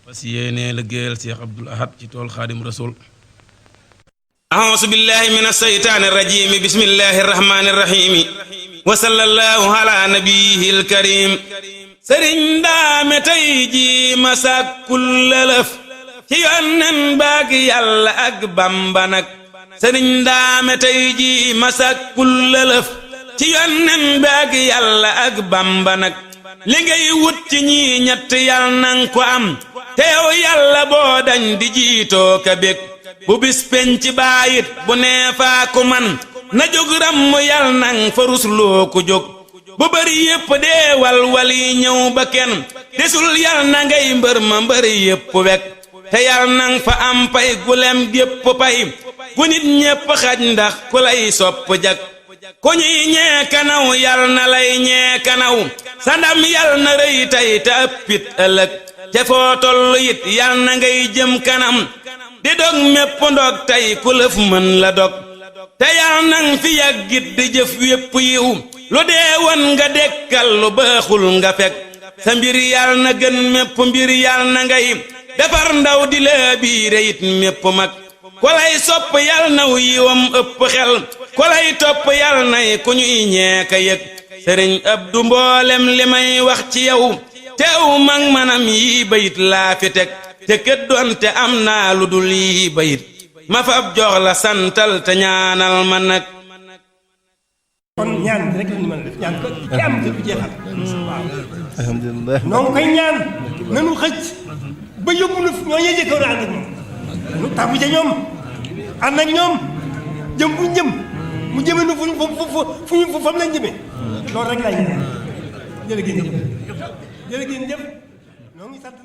fas yéene liggéeyal Cheikh Abdoul Ahad ci tool Xaadim Rasul. أعوذ بالله من الشيطان الرجيم بسم الله الرحمن الرحيم وصلى الله على نبيه الكريم sëriñ daame tey ji masak kullalëf ci yonnen baag yàlla ak Bamba nag sëriñ daame tey ji masak kullalëf ci yonnen baag yàlla ak Bamba nag li ngay wut ci ñi ñett yàlla nang ko am te yow yàlla boo dañ di jiitoo ka bég bu bis penc baayit bu neefaa ku man na jóg ram yal nang fa rusloo ku jóg bu bëri yépp dee walwal yi ñëw ba kenn desul yal na ngay mbër ma mbëri yépp wek te yal nang fa am pay gulem gépp pay gu nit ñépp xaj ndax ku lay sopp jag ku ñuy ñee kanaw yal na lay ñee kanaw sa ndam yal na rëy tey te ëppit ëllëg te foo tollu it yal na ngay jëm kanam di dog mépp ndog tey ku lëf mën la dog te yal nang fi yàggit di jëf wépp yiw lu dee woon nga dekkal lu baaxul nga fekk sa mbir yal na gën mépp mbir yal na ngay defar ndaw di la biire it mépp mag ku lay sopp yal naw yiwam ëpp xel ku lay topp yal nay ku ñuy ñeeka yëg sëriñ Abdu mboolem li may wax ci yow teew mag manam yi bayit laa fi teg te kët doonte am naa lu dul yi bayit ma fab jox la santal te ñaanal ma nag kon ñaan rek la ñu mën a def ñaan ko ci am du jeexal waaw alhamdulilah noo ngi koy ñaan nanu xëcc ba yóbbu nu ñoo ñee jëkkoon ànd ak ñoom nu tàggu ca ñoom ànd ak ñoom jëm fu ñu jëm mu jëme nu fu fam lañ jëmee loolu rek lay ñaan jërë ngeen jëf noo ngi sant